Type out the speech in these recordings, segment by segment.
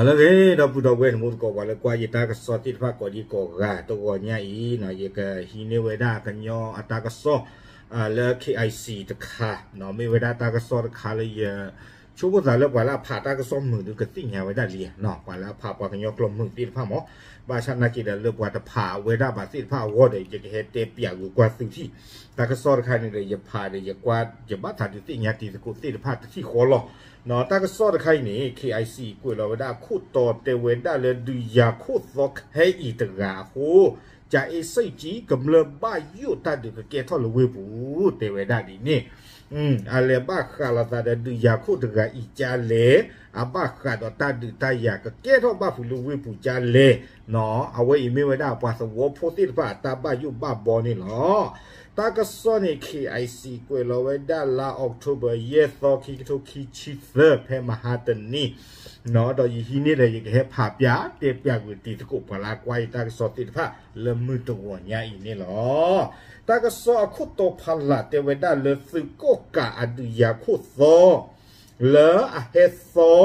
လၢအဂ့ၤ ဒီပုၢ်ဒီဝဲၢ် နမိၢ်သကိး ပှၤလၢကွၢ်ယတၢ်ကစီၣ်သ့ၣ်တဖၣ်ကိးဒံကိးဂၤ တဂီၤညါအံၤ ယကဟံးန့ၢ်ဝဲဒၣ်ကညီအတၢ်ကစီၣ် လၢ KIC တခါ မ့ၢ်ဝဲဒၣ်တၢ်ကစီၣ်တခါလၢယ ဆိကမိၣ်သးလၢပှၤလၢအဖးတၢ်ကစီၣ်မုာ်ဒီးကသ့ၣ်ညါဝဲဒၣ်လံ, ပှၤလၢအဖးပှၤကညီကျိာ်မုာ်သ့ၣ်တဖၣ်မး, ဘၣ်ဆၣ်နာ်က့ဒီးလၢပှၤတဖးဝဲဒၣ်ဘၣ်သ့ၣ်တဖၣ်အဂီၢ်ဒီး ယကဟဲတဲပျးဂုာ်ကွၢ်သုထံၣ်, တၢ်ကစီၣ်တခါန့ၣ်ဒီး ယဖးဒီးယကွၢ် ယဘၣ်သးဒုးသ့ၣ်ညါတံၤသကိးသ့ၣ်တဖၣ်တထံၣ်ဃီလီၤ. တၢ်ကစီၣ်တခါအံၤန့ၣ် KIC ကွဲးလီၤဝဲဒၣ်အခိၣ်တီတဲဝဲဒၣ်လၢဒုးယၤခိၣ်သီခဲအံၤတဂၤအဃိ ကၠၤအ့စံၣ်ကၠံ ကမျၢၢ်ဘၣ်ယိၣ်တၢ်ဒုးကကဲထီၣ်လၢဝ့ၢ်ပူၤ တဲဝဲဒၣ်ဒ်န့ၣ် အလဲၤဘၣ်ဃးလိာ်သးဒီးဒုးယၤခိၣ်တဂၤအံၤကၠါလဲၣ်, အဘၣ်ဃးဒီးတၢ်ဒုးတၢ်ယၤကကဲထီၣ်ဘၣ်ဖုးလၢဝ့ၢ်ပူၤကၠါလဲၣ်, အဝဲအံၤမ့ၢ်ဝဲဒၣ်ပှၤသဝီဖိသ့ၣ်တဖၣ်အတၢ်ဘၣ်ယိၣ်ဘၣ်ဘီန့ၣ်လီၤ. တၢ်ကစီၣ်န့ၣ် KIC ကွဲးလီၤဝဲဒၣ်လါ October ယဲၢ်သီ ခံကထိခံဆံသၢ ဖဲမဟါတနံၤ ဒီးယဟံးန့ၢ်ဒီးယကဟဲဖးပျးတဲပျးကွံာ်တံၤသကိးပှၤလၢကွၢ်ယတၢ်ကစီၣ်သ့ၣ်တဖၣ်လၢမုၢ်တဂီၤညါအံၤန့ၣ်လီၤ. တၢ်ကစီၣ်အခိၣ်တီဖးလၢ်တဲဝဲဒၣ်လၢသုးကီၣ်ကးအဒုးယၤခိၣ်သီ လၢအဟဲသီ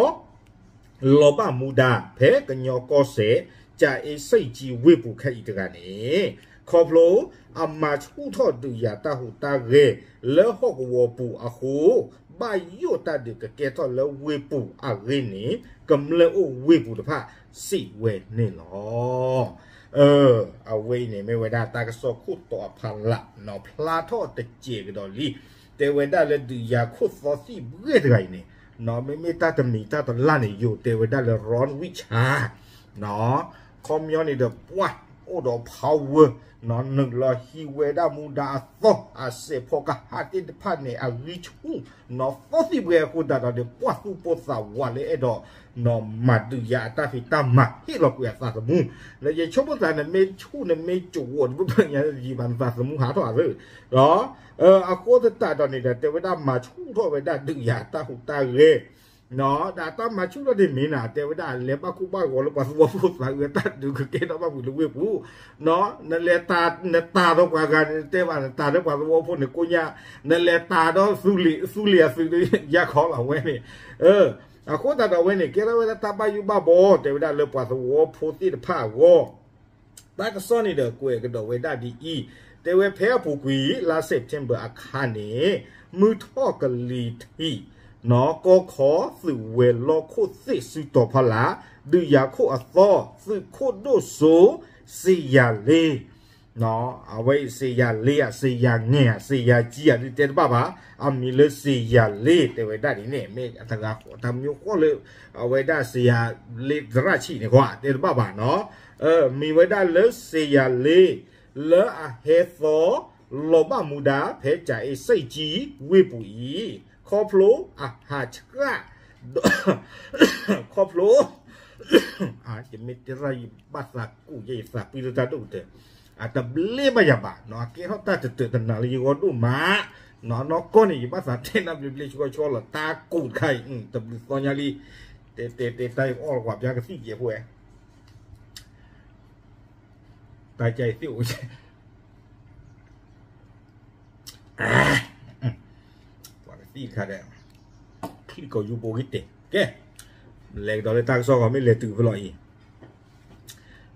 လီၤဘၣ်မူဒါ ဖဲကညီကီၢ်စဲၣ် ကၠၤအ့စံၣ်ကၠံဝ့ၢ်ပူၤခဲအံၤတဂၤန့ၣ် ခီဖျိအမၤဆူၣ်ထီၣ်ဒုးယၤတၢ်ဟူးတၢ်ဂဲၤလၢဟီၣ်ကဝီၤပူၤအဃိ ဘၣ်ယိၣ်တၢ်ဒုးကကဲထီၣ်လၢဝ့ၢ်ပူၤအဂ့ၢ်န့ၣ် ကမျၢၢ်အိၣ်ဝ့ၢ်ပူၤတဖၣ်စံးဝဲန့ၣ်လီၤ. အဝဲအံၤန့ၣ်မ့ၢ်ဝဲဒၣ်တၢ်ကစီၣ်ခိၣ်တီအဖးလၢ် ဖျါထီၣ်တစဲးကဒီးလံ. တဲဝဲဒၣ်လၢဒုးယၤခိၣ်သီသံၣ်ဘှ့ၣ်တဂၤအံၤန့ၣ် မ့မ့ၢ်တၢ်တမံၤတၢ်တလၢ်န့ၣ် ယိၤတဲဝဲဒၣ်လၢ ရီၣ်ဝံၣ်ဆၣ် ခီပညီန့ၣ်ဒီးပှၢ်အိၣ်ဒီး power နုာ်လီၤဟံးဝဲဒၣ်မူဒါအသီ အစဲးဖီကဟၣ်သ့ၣ်တဖၣ်န့ၣ် အဂံၢ်ဆူၣ် နီၢ်သီသံၣ်ဘှ့ၣ်အဃိသတးဒီး ပှၢ်သူၣ်ပိၢ်သးဝးလၢအဲၣ်ဒိး နီၢ်မၤဒုးယၤအတၢ်ဖံးတၢ်မၤဟ့ၣ်လီၤကွံာ်အသးသမူ လၢယဆိကမိၣ်သး နမ့ၢ်ဆူၣ်နမ့ၢ်ကဝီၤတဘျီညါယံၤဘၣ် နသးသမူဟးထီၣ်အသး အဃိသတးဒီးန့ၣ်ဒီး တဲဝဲဒၣ်မၤဆူၣ်ထီၣ်ဝဲဒၣ်ဒုးယၤတၢ်ဟူးတၢ်ဂဲၤ ဒီးတၢ်မၤဆူၣ်ထီၣ်ဒ်မ့ၢ်နၤ တဲဝဲဒၣ်လဲၤဘၣ်ကူဘၣ်ဂီၤလၢပှၤသဝီဖိသးအုးအတၢ်ဒုးကကဲထီၣ်ဘၣ်ဖုးလၢဝ့ၢ်ပူၤ နလဲၤတၤ နတၤဒီးပှၤဂၤန့ၣ် နတဲဘၣ်နတၤဒီးပှၤသဝီဖိန့ၣ်ကိးညါ နလဲၤတၤဒီးသူလ့ၤ သူလ့ၤအသုးဒီး ယၤခီလီၤဝဲန့ၣ် အဃိသတးဒီးဝဲန့ၣ် ကဲထီၣ်ဝဲဒၣ်တၢ်ဘၣ်ယိၣ်ဘၣ်ဘီ တဲဝဲဒၣ်လၢပှၤသဝီဖိသ့ၣ်တဖၣ်အဂီၢ် တၢ်ကစီၣ်န့ၣ်ဒီးကွဲးကဒီးဝဲဒၣ်ဒ်အံၤ, တဲဝဲဖဲအပူၤကွံာ် လါ September အခါန့ၣ် မုၢ်ထီၣ်ကလံၤထံး နီၢ်ကီၢ်ခီသုးဝဲၤလီၢ်ခိၣ်သ့ၣ်စုတီၤဖီလာ် ဒုးယၤခိၣ်အသီ သုးခိၣ်ဒိၣ်စိ စ့ယၤလ့ အဝဲအံၤစ့ယၤလ့ဧါ စ့ယၤငဲၢ်ဧါ စ့ယၤကံဧါ ဒုးတဲတဘၣ်ဘၣ်, အမံၤလၢစ့ယၤလ့ တဲဝဲဒၣ်ဒ်န့ၣ် မ့ၢ်အတဂၤဃီ တၢ်မံၤဃီလၢ အဝဲဒၣ်စ့ယၤလ့သရၣ်ဆံးန့ၣ်ဃီ တဲတဘၣ်ဘၣ်နီၤ, မံၤဝဲဒၣ်လၢစ့ယၤလ့ လၢအဟဲသီ လီၤဘၣ်မူဒါ ဖဲကၠၤအ့စံၣ်ကၠံ ဝ့ၢ်ပူၤအံၤ ခီဖျိအဟးဆှၣ် ခီဖျိ ယမ့ၢ်တဲရၣ်ယဘၣ်သးကူးယဲ ယသးပှံလၢတၢ်ဒိၣ်ကတၢၢ် အတဘျ့ဘၣ်ယၤဘၣ်နီၤ အကဲထီၣ်တၢ်တတၢၢ်တနၤလၢယဂီၢ်ဒိၣ်မး, နီၢ်နီၢ်ကီၢ်န့ၣ် ယဘၣ်သးတဲနၢ်ဘျ့ဘျ့ဆှီဆှီလီၤ တၢ်ကူးတခါအံၤ တဘျုးသီညါလံ, တဲတဲတဲတၢ်အီၣ်လီၤကွၢ်ပျါကသံၣ်ကဲးဖိဝဲ တၢ်ကဲအံၤသ့ၣ်အိၣ် ပှၤကသံၣ်တခါဒီး ချံၣ်ကီၤယူဘိဂ့ၤတဲာ် ကဲ လဲၤကဒီးလၢတၢ်ကစီၣ်ဂီၤမ့ၢ်လဲၤတုၤဖဲလီၤအံၤ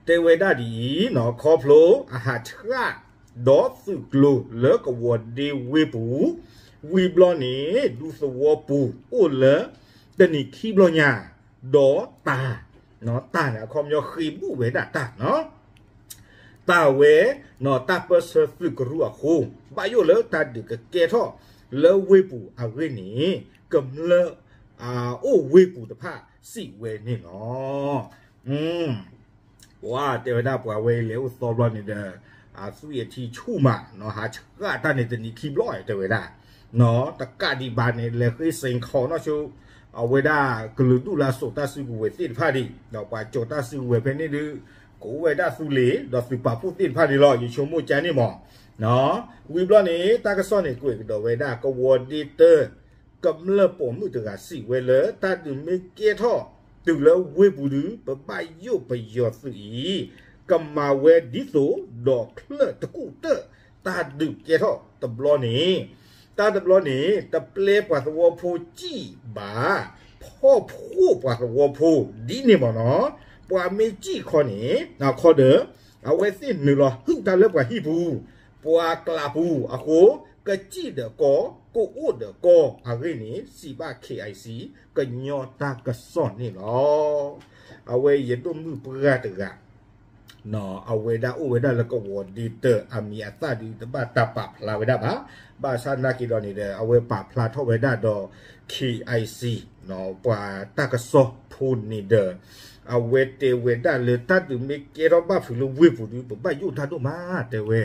တဲဝဲဒၣ်ဒ်အံၤနီၤ ခီဖျိအဟးဆှၣ် ဒီးသုးကျိၤလၢကဝီၤဒ့ဝ့ၢ်ပူၤ ဝံၤဘျီန့ၣ် ဒူသဝီပူၤအိၣ်လၢ တနံၤခံဘျီညါ ဒီးတၢ် တၢ်န့ၣ် အခီပညီဃ့ဘူၣ်ဝဲဒၣ်တၢ်နီၤ တၢ်ဝဲ တၢ်ပၢၢ်ဆၢသုးကရူၢ်အဃိ ဘၣ်ယိၣ်လၢတၢ်ဒုးကကဲထီၣ်လၢဝ့ၢ်ပူၤအဂ့ၢ်န့ၣ် ကမျၢၢ် အိၣ်ဝ့ၢ်ပူၤတဖၣ်စံးဝဲန့ၣ်လီၤ. ပှၤတဲဝဲဒၣ်ပှၤဝဲအံၤလဲၤအိၣ်သီဘျီန့ၣ်ဒီး အသွံၣ်အထံဆူၣ်မး ဟးဆှၣ်တၢ်န့ၣ်တနံၤခံဘျီတဲဝဲဒၣ် တကးဒံးဘၣ်န့ၣ် လဲၤဃ့စ့ၣ်ခီနီၣ်ဆိ အဝဲဒၣ်ကလုာ်ဒူၣ်လၢအစိာ်တၢ်စုကဝဲၤသ့ၣ်တဖၣ်ဒံး ဒီးပှၤစိာ်တၢ်စုကဝဲၤဖဲန့ၣ်ဒုး ကအိၣ်ဝဲဒၣ်သူလ့ၤ ဒီးသုးပာ်ဖှိၣ်သ့ၣ်တဖၣ်ဒံးလီၤ ယဆိကမိၣ်ကန့ၣ်မး ဝံၤဘျီန့ၣ် တၢ်ကစီၣ်န့ၣ် ကွဲးကဒီးဝဲဒၣ်ကဝီၤဒ့တၢ ကမျၢၢ်ပိာ်မုၣ်တဂၤစံးဝဲလၢ တၢ်ဒုးမ့ၢ်ကဲထီၣ်တုၤလၢဝ့ၢ်ပူၤဒုး ပဘၣ်ယိၣ်ပယီၤသုးအံၤ ကမၤဝဲဒ်သိး ဒီးချၢၣ်တကူၣ်တၢၢ် တၢ်ဒုးကဲထီၣ်တဘျီန့ၣ် တၢ်တဘျီန့ၣ် တပျဲပှၤသဝီဖိစံၣ်ဘၣ် ဖီၣ်ဖှိၣ်ပှၤသဝီဖိဒ်န့ၣ်မ့ၢ်နီၤ, ပှၤမ့ၢ်စံၣ်ခီန့ၣ် ခီဒီး အဝဲသ့ၣ်နုာ်လီၤဟုၣ်တၢ်လၢပှၤဟံၣ်ပူၤ ပှၤကျးပူၤအဃိ ကစံၣ်ဒီးကီ ကအိၣ်ဒီးကီအဂ့ၢ်န့ၣ် စံးဘၣ် K I C ကညီတၢ်ကစီၣ်န့ၣ်လီၤ. အဝဲယဒိၣ်မုၣ်ပှၢ်တဂၤ အဝဲဒၣ်အိၣ်ဝဲဒၣ်လၢကဝီၤဒ့တၢၢ် အမံၤအသၣ်ဒုးတဘၣ်တၢ်ပာ်ဖျါဝဲဒၣ်ဘၣ်. ဘၣ်ဆၣ်နာ်က့ၤဒီးန့ၣ်ဒီး အဝဲပာ်ဖျါထီၣ်ဝဲဒၣ်ဒီး K I C ပှၤတၢ်ကစီၣ်ဖိန့ၣ်ဒီး အဝဲတဲဝဲဒၣ်လၢတၢ်ဒုးမ့ၢ်ကဲထီၣ်ဘၣ်ဖုးလၢဝ့ၢ်ပူၤဒုး ပဘၣ်ယိၣ်တၢ်ဒိၣ်မးတဲဝဲ,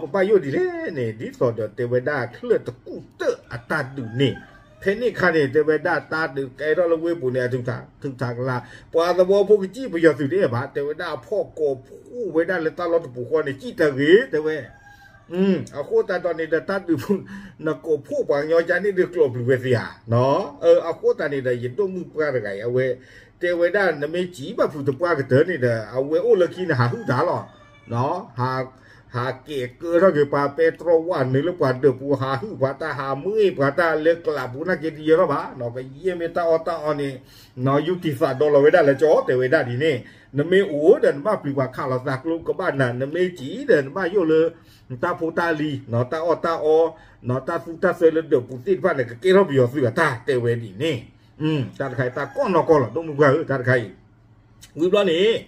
ပဘၣ်ယိၣ်ဒ်လဲၣ်န့ၣ် ဒ်သိးဒီးတဲဝဲဒၣ်ချၢၣ်တကူၣ်တၢၣ်အတၢ်ဒုးန့ၣ် ဖဲန့ၣ်အခါန့ၣ် တဲဝဲဒၣ်တၢ်ဒုးကဲထီၣ်လၢဝ့ၢ်ပူၤန့ၣ် အထုးထး ထုးထးကလါ ပှၤသဝီဖိကစံၣ်ပယီၤသုးတအဲၣ်ဘၣ် တဲဝဲဒၣ်အဖီၣ်ကိးဖှိၣ်ဝဲဒၣ်လၢတၢ်လီၢ်တပူၤဃီန့ၣ် စံၣ်တၢ်ဂ့ၤ တဲဝဲ အဃိသတးဒီးန့ၣ်ဒီး တၢ်ဒုးဖိ နကိးဖှိၣ်ပှၤကညီကန့ၣ်ဒုးကျိးပျုၤဝဲသ့ဧါ. အဃိသတးန့ၣ်ဒီး ယဒိၣ်မုၣ်ပှၢ်တဂၤအံၤ အဝဲတဲဝဲဒၣ် နမ့ၢ်စံၣ်ဘၣ်ဖုးတပှၢ်ကတၢၢ်န့ၣ်ဒီး အဝဲအိၣ်လၢခံန့ၣ် ဟးဟုၣ်တၢ်လီၤ. ဟးကဲးကၢထီၣ်က့ၤပှၤပဲတြီဝၣ်နုာ်လၢပှၤဒၢးပူၤ ဟးဟုၣ်ပှၤတၢ် ဟးမ့ၢ်ပှၤတၢ်လၢကျးပူၤနာ်က့တယဲၢ်လီၤဘၣ်. ကယဲၢ်မ့ၢ်တၢ်အီၣ်တၢ်အီန့ၣ် ယူတံၢ်သးဒီလီၤဝဲဒၣ်လၢကၠီ တဲဝဲဒၣ်ဒ်န့ၣ် နမ့ၢ်အိၣ်ဒီးနဘၣ်ပျံၤပှၤခးလီၤသးကျိကဘၣ်နၤ နမ့ၢ်စံၣ်ဒီးနဘၣ်ယိၣ်လၢ တၢ်ဖိတၢ်လံၤ တၢ်အီၣ်တၢ်အီ တၢ်သူတၢ်သၢလၢဒၢးပူၤသ့ၣ်တဖၣ်န့ၣ် ကကဲထီၣ်ပယီၤသုးအတၢ် တဲဝဲဒ်န့ၣ် တၢ်တခါအံၤ တၢ်ကီၢ်နီၢ်ကီၢ်လီၤ ဒိၣ်မုၣ်ပှၢ်ဧၢ တၢ်တခါအံၤ ဝံၤဘျီန့ၣ်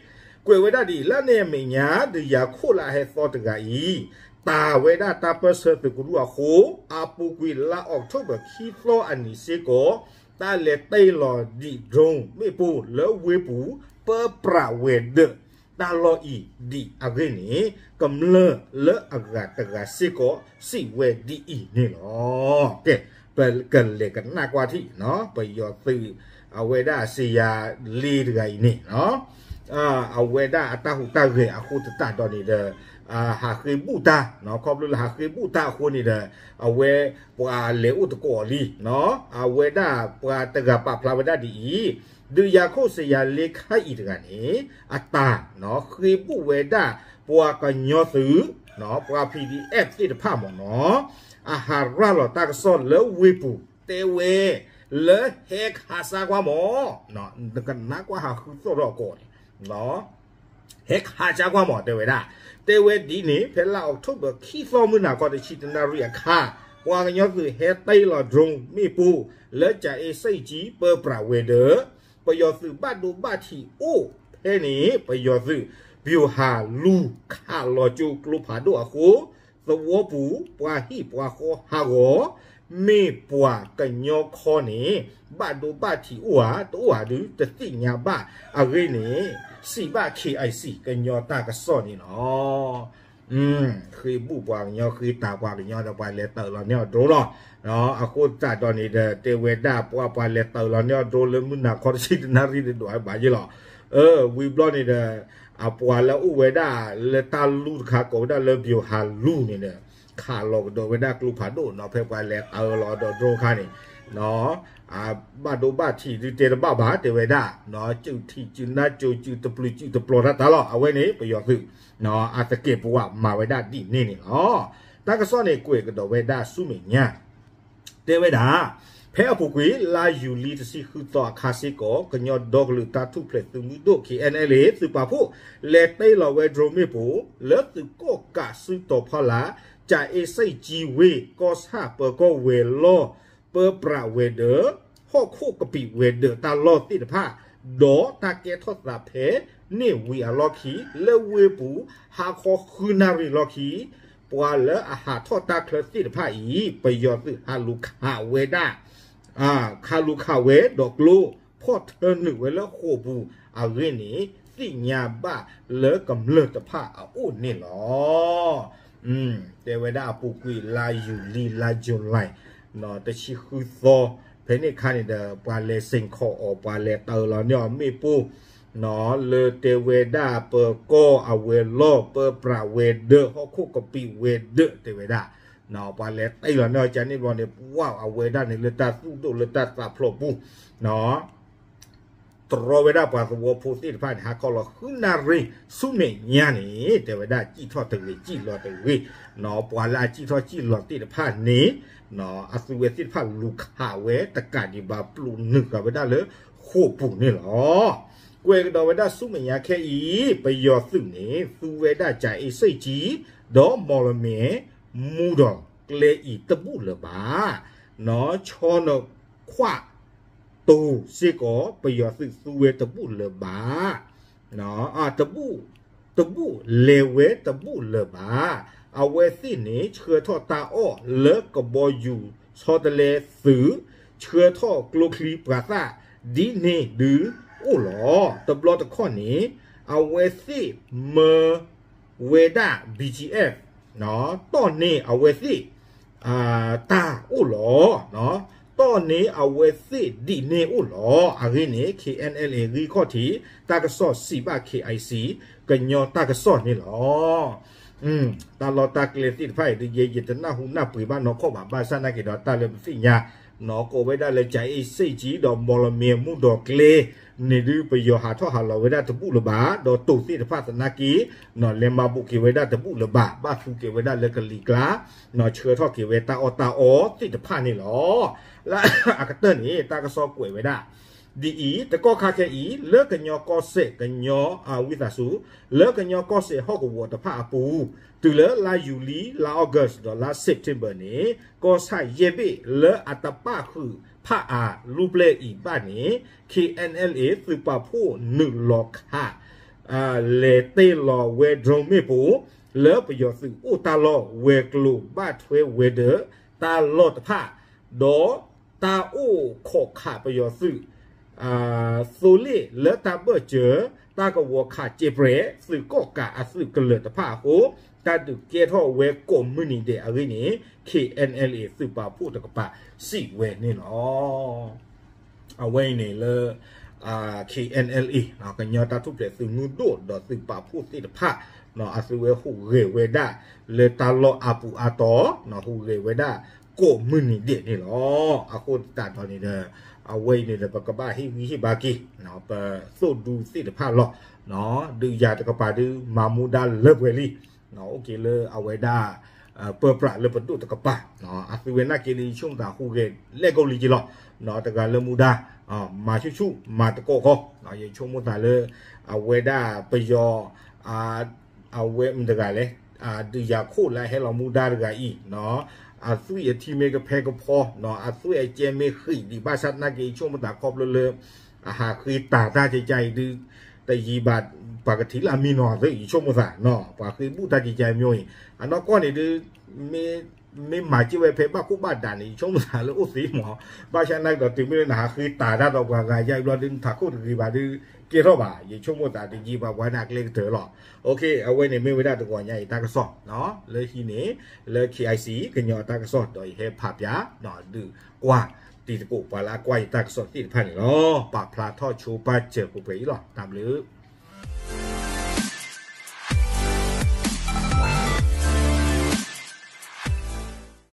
ကွဲးဝဲဒၣ်ဒ်အံၤ လၢန့ၣ်အမဲာ်ညါ ဒုးယၤခိၣ်လၢအဟဲသီတဂၤအံၤ တၢ်ဝဲဒၣ်တၢ်ပၢၢ်ဆၢသုးကရူၢ်အဃိ အပူၤကွံာ်လါအီးကထိဘၢၣ်ခံသီအနံၤစ့ၢ်ကီး တၢ်လဲၤတ့ၢ်လီၤဒံး drone မ့ၣ်ပိၢ်လၢဝ့ၢ်ပူၤ ပၢပြးဝဲၤဒၢး တၢ်လီၢ်အံၤဒံးအဂ့ၢ်န့ၣ် ကမျၢၢ်လၢအဂၤတဂၤစ့ၢ်ကီး စံးဝဲဒ်အံၤန့ၣ်လီၤ. ကဲ ပကလဲၤကနၣ်ကွၢ်ထံၣ် ပယီၤသုး အဝဲဒၣ်စ့ယၤလ့တဂၤအံၤန့ၣ် အဝဲဒၣ်အတၢ်ဟူးတၢ်ဂဲၤအဃိသတးဒီးန့ၣ်ဒီး ဟးဃ့ဘူၣ်တၢ် ခီဖျိလၢဟးဃ့ဘူၣ်တၢ်အဃိန့ၣ်ဒီး အဝဲပှၤလဲၤအိၣ်တကိးအီၤလံ အဝဲဒၣ်ပှၤတဂၤပာ်ဖျါဝဲဒၣ်ဒ်အံၤ ဒုးယၤခိၣ်စ့ယၤလ့ခါအံၤတဂၤန့ၣ် အတၢ် ဃ့ဘူၣ်ဝဲဒၣ် ပှၤကညီသုး ပှၤ P D F သ့ၣ်တဖၣ်မ့ၢ်နီၤ အဟးရၤလီၤတၢ်ကစီၣ်လၢဝ့ၢ်ပူၤ တဲဝဲ လၢဟဲခးစါကွၢ်မး နကနၣ်ကွၢ်ဟးဃုသီၣ်ထီၣ်အကိးန့ၣ် ဟဲခးစါကွၢ်မး တဲဝဲဒၣ် တဲဝဲဒ်န့ၣ် ဖဲလါအီးကထိဘၢၣ်ခံသီမုၢ်နၤခီ တဆံတနၣ်ရံၣ်အခါ ပှၤကညီသုးဟဲတ့ၢ်လီၤ drone မ့ၣ်ပိၢ် လၢကၠၤအ့စ့ၣ်ကၠံ ပၢပြးဝဲၤဒၢး ပယီၤသုးဘၣ်ဒိဘၣ်ထံးအိၣ်ဖဲန့ၣ် ပယီၤသုး ပျူၤဟးလူၤခးလီၤကၠိကျိဖးဒိၣ်အဃိ သဝီပူၤ ပှၤဟံၣ်ပှၤဃီဟးဂီၤ မ့ၢ်ပှၤကညီခီန့ၣ် ဘၣ်ဒိဘၣ်ထံးအိၣ်ဧါ တအိၣ်ဧါဒုး တသ့ၣ်ညါဘၣ်အဂ့ၢ်န့ၣ် စံးဘၣ် K I C ကညီတၢ်ကစီၣ်န့ၣ်လီၤ. ဃ့ဘူၣ်ပှၤကညီ ဃ့တၢ်ပှၤကညီဒီး ပှၤလဲၤတ့ၢ်လီၤန့ၢ်အီၤ drone လီၤ. အဃိသတးဒီးန့ၣ်ဒီး တဲဝဲဒၣ်ပှၤ ပှၤလဲၤတ့ၢ်လီၤန့ၢ်အီၤ drone လၢမုၢ်နၤခီတဆံတနၣ်ရံၣ်ဒီး ဒွးဘၣ်ယ့ၢ်လီၤ. ဝံၤဘျီန့ၣ်ဒီး အပှၤလၢအိၣ်ဝဲဒၣ်လၢတၢ်လူၢ်တခါ ကိးဝဲဒၣ်လၢ ပျူၤဟးလူၤ န့ၣ်ဒီး ခးလီၤကဒီးဝဲဒၣ်ကျိဖးဒိၣ်နီၤ ဖဲပှၤလဲၤတ့ၢ်လီၤဒီး drone ခါန့ၣ် ဘၣ်ဒိဘၣ်ထံးဒုးတဲတဘၣ်ဘၣ် တဲဝဲဒၣ် စုးထံးစုးနါ စုးစုးတပျုးစုးတပျီၤတၢ်တၢ်လီၤ. အဝဲန့ၣ် ပယီၤသုး အသကဲးပဝးမၤဝဲဒၣ်ဒ်န့ၣ်န့ၣ်လီၤ. တၢ်ကစီၣ်န့ၣ် ကွဲးကဒီးဝဲဒၣ်ဆူမဲာ်ညါ တဲဝဲဒၣ် ဖဲအပူၤကွံာ် လါယူၤလံတဆံဃုသီအခါစ့ၢ်ကီး ကညီဒီကလုာ်တၢ်ထူၣ်ဖျဲးသုးမုၢ်ဒိၣ် K N L A သုးပာ်ဖှိၣ် လဲၤတ့ၢ်လီၤဝဲ drone မ့ၣ်ပိၢ် လၢသုးကီၣ်ကးစုတီၤဖီလာ် ကၠၤအ့စ့ၣ်ကၠံဝ့ၢ် ကီၢ်ဆၣ်ပၢၤကီၢ်ဝဲၤလီၢ် ပၢပြးဝဲၤဒၢး ဟီၣ်ခိၣ်ကပံာ်ဝဲၤဒၢးတၢ်လီၢ်သ့ၣ်တဖၣ် ဒီးတၢ်ကဲထီၣ်သးဖဲန့ၣ်ဝံၤအလီၢ်ခံ လၢဝ့ၢ်ပူၤ ဟါခီဃုနၣ်ရံၣ်လီၢ်ခံ ပှၤလၢအဟးထီၣ်တၢ်ချၢသ့ၣ်တဖၣ်အံၤ ပယီၤသုးဟးလူၤခးဝဲဒၣ် ခးလူၤခးဝဲဒီးကျိ ဖီၣ်ထၢနုာ်ဝဲလၢဃိာ်ပူၤအဂ့ၢ်န့ၣ် သ့ၣ်ညါဘၣ်လၢကမျၢၢ်တဖၣ်အအိၣ်န့ၣ်လီၤ. တဲဝဲဒၣ်အပူၤကွံာ်လါယူၤလံ လါယူၤလံ တဆံဃုသီ ဖဲန့ၣ်အခါန့ၣ်ဒီး ပှၤလဲၤစ့ၢ်ကီးအီၤ ပှၤလဲၤတ့ၢ်လီၤန့ၢ်အီၤမ့ၣ်ပိၢ် လၢတဲဝဲဒၣ်ပၢၤကီၢ်အဝဲၤလီၢ် ပၢပြးဝဲၤဒၢး ဟီၣ်ခိၣ်ကပံာ်ဝဲၤဒၢး တဲဝဲဒၣ် ပှၤလဲၤတ့ၢ်လီၤန့ၢ်အီၤ ကန့ၣ်ဘျီန့ၣ် ပှၤအဝဲဒၣ်န့ၣ်လၢတၢ်သူၣ်ဒိၣ်လၢတၢ်သးဖျိးပူၤ တြီဝဲဒၣ်ပှၤသဝီဖိသ့ၣ်တဖၣ်န့ၣ် ဟါခီလီၤဃုနၣ်ရံၣ်ဆူမဲာ်ညါန့ၣ် တဲဝဲဒၣ်စံၣ်ထီၣ်တဂ့ၤ စံၣ်လီၤတဂ့ၤ, ပှၤလၢအစံၣ်ထီၣ်စံၣ်လီၤသ့ၣ်တဖၣ်န့ၣ် အသုဝဲသ့ၣ်တဖၣ်လူၤခးဝဲတကးဒံးဘၣ် ပျိးနုာ်ဃာ်ဝဲဒၣ်လၢဃိာ်ပူၤန့ၣ်လီၤ. ကွဲးကဒီးဝဲဒၣ်ဆူမဲာ်ညါခဲအံၤ ပယီၤသုးန့ၣ် သူဝဲဒၣ်ကၠၤအ့စ့ၣ်ကၠံ ဒီးမီၣ်လမ့ၣ် မူဒီးကျဲအံၤတဘူၣ်လၢၤဘၣ်. နီၢ်ဆီနီၢ်ခွး တိၤစ့ၢ်ကီး ပယီၤသုးသူဝဲတဘူၣ်လၢၤဘၣ်, တဘူၣ်, တဘူၣ်လဲၤဝဲတဘူၣ်လၢၤဘၣ်. အဝဲသ့ၣ်န့ၣ် ဆှၢထီၣ်တၢ်အီၣ်လၢကဘီယူၤဆီတလဲသုး, ဆှၢထီၣ်ကျိချံပှၤသၣ်ဒ်န့ၣ်ဒုအိၣ်လီၤ. တဘျီတခီၣ်န့ၣ် အဝဲသ့ၣ်မၢ ဝဲဒၣ် BGF တီၢ်န့ၢ်အဝဲသ့ၣ် တၢ်အိၣ်လီၤ. တီၢ်န့ၢ်အဝဲသ့ၣ်ဒ်န့ၣ်အိၣ်လီၤ. အဂ့ၢ်န့ၣ် KNLA ဂံၢ်ခီၣ်ထံး တၢ်ကစီၣ်စံးဘၣ် KIC ကညီတၢ်ကစီၣ်န့ၣ်လီၤ. တၢ်လီၢ်တၢ်ကျဲသ့ၣ်တဖၣ်အံၤ ဒ်ယဲယတနၢ်ဟူနၢ်ပှ့ၤဘၣ်နီၢ်ခီၣ်ဘၣ် ဘၣ်ဆၣ်နာ်က့ဒီးတၢ်လၢပသ့ၣ်ညါ နီၢ်ကိးဝဲဒၣ်လၢ ကၠၤအ့စ့ၣ်ကၠံ ဒီးမီၣ်လမ့ၣ်မူဒီးကျဲ န့ၣ်ဒုးပယီၤဟးထီၣ်ဟးလီၤဝဲဒၣ်တဘူၣ်လၢၤဘၣ်, ဒီးတိၤသ့ၣ်တဖၣ်သနာ်က့ နီၢ်လဲၤမၤဘူးက့ၤဝဲဒၣ်တဘူၣ်လၢၤဘၣ်, ဘၣ်သူက့ၤဝဲဒၣ်လၢကလံၤကျါ, နီၢ်ဆှၢထီၣ်က့ၤဝဲတၢ်အီၣ်တၢ်အီသ့ၣ်တဖၣ်န့ၣ်လီၤ. လၢအကတၢၢ်န့ၣ် တၢ်ကစီၣ်ကွဲးဝဲဒၣ် ဒ်အံၤ, တကီၢ်ခါခဲအံၤ လၢကညီကီၢ်စဲၣ် ကညီ ဝံသးစူၤ, လၢကညီကီၢ်စဲၣ်ဟီၣ်ကဝီၤတဖၣ်အပူၤ, တုၤလၢလါယူၤလံ, လါ August ဒီးလါ September န့ၣ် ကီၢ်ဆၣ်ယဲၢ်ဘ့ၣ်လၢအတပၣ်ဃုာ်ဖးအါလူၤပျဲၢ်အံၤဘၣ်န့ၣ် KNLA သုးပာ်ဖှိၣ်နုာ်လီၤခး လဲၤတ့ၢ်လီၤဝဲ drone မ့ၣ်ပိၢ် လၢပယီၤသုးအိၣ်တၢ်လီၢ်ဝဲၤကျိၤဘၣ်ထွဲဝဲၤဒၢးတၢ်လီၢ်တဖၣ်, ဒီးတၢ်အိၣ်ခိးခးပယီၤသုး သိလ့ၣ်လၢတၢ်ဘၢၣ်စၢၤ တၢ်ကဝီၤခးကဲပြဲး သုးကီၣ်ကးအသုးကလၢၤတဖၣ်အဃိ တၢ်ဒုးကဲထီၣ်ဝဲကိးမုၢ်နံၤဒဲးအဂ့ၢ်န့ၣ် KNLA သုးပာ်ဖှိၣ်တကပၤစံးဝဲန့ၣ်လီၤ. အဝဲအံၤန့ၣ်လၢ KNLA ကညီတၢ်ထူၣ်ဖျဲးသုးမုၢ်ဒိၣ်ဒီးသုးပာ်ဖှိၣ်သ့ၣ်တဖၣ် အသုဝဲဟူးဂဲၤဝဲဒၣ်လၢတၢ်လီၢ်အါပူၤအါတီၤ ဟူးဂဲၤဝဲဒၣ်ကိးမုၢ်နံၤဒဲးန့ၣ်လီၤ. အဃိသတးဒီးန့ၣ်ဒီး အဝဲအံၤန့ၣ်ဒီး ပကဘၣ်ဟ့ၣ်ဂံၢ်ဟ့ၣ်ဘါက့ၤ ပသိၣ်ဒူသ့ၣ်တဖၣ်လီၤ. ဒုးယၤတကပၤဒုးမၤမူဒါလၢပှဲၤလံ အိၣ်က့ၤလၢအဝဲဒၣ် ပၢပြးလၢပဒိၣ်တကပၤ အသုဝဲနာ်က့ဒီး ယဆိကမိၣ်သးဟူးဂဲၤလဲၣ်ကိးလံက့ၤလီၤ. တဂၤလၢမူဒါ မၤဆူၣ်ဆူၣ် မၤတကိးဃီ ယဆိကမိၣ်သးလၢ အဝဲဒၣ်ပယီၤ အဝဲမတၤတဂၤလဲၣ် ဒုးယၤခိၣ်လၢအဟဲလီၤမူဒါတဂၤအံၤ အသွံၣ်အထံမ့ၢ်ကဖဲကဖီ အသွံၣ်အကဲမ့ၢ်ဃံးဒံး ဘၣ်ဆၣ်သနာ်က့ ယဆိကမိၣ်သးခီဖျိလၢ အဟးဃ့တၢ်တၢ်ကကါအံၤဒုး တယံာ်ဘၣ် ပှၤကထံၣ်လၢအမံနီၤသု ယဆိကမိၣ်သး ပှၤဃ့ဘူၣ်တၢ်ကကါအံၤမ့ၢ်အံၤ အနီၢ်ကီၢ်န့ၣ်ဒုး မ့ၢ်မၤစၢၤဝဲဖဲဘၣ်ခိၣ်ဘၣ်ဒါန့ၣ် ယဆိကမိၣ်သးလၢအိၣ်သ့မး ဘၣ်ဆၣ်သနာ်က့ဒီး တုၤမ့ၢ်လၢနဟးဃ့တၢ်တၢ်ဒီးပှၤဂၤယါအံၤဘျီဒုး နထးခိၣ်တဂ့ၤဘၣ်ဒုး ကဲထီၣ်ဘၣ် ယဆိကမိၣ်သးတယံာ်ဘၣ်ပှၤဒၣ်ကျဲကတၢၢ်လီၤ. အဝဲန့ၣ်မ့ၢ်ဝဲဒၣ်တဂီၤညါအံၤတၢ်ကစီၣ် လၢဟံးန့ၢ် လၢ KIC ကညီတၢ်ကစီၣ်ဒီးယဟဲဖးပၠး ဒုးကွၢ်တံၤသကိးပှၤလၢအကွၢ်ယတၢ်ကစီၣ်သ့ၣ်တဖၣ်န့ၣ်လီၤ. ပာ်ဖျါထီၣ်ဆိပာ်စၢၤပှဲၤပှဲၤအံၤလီၤ. တၢ်ဘျုး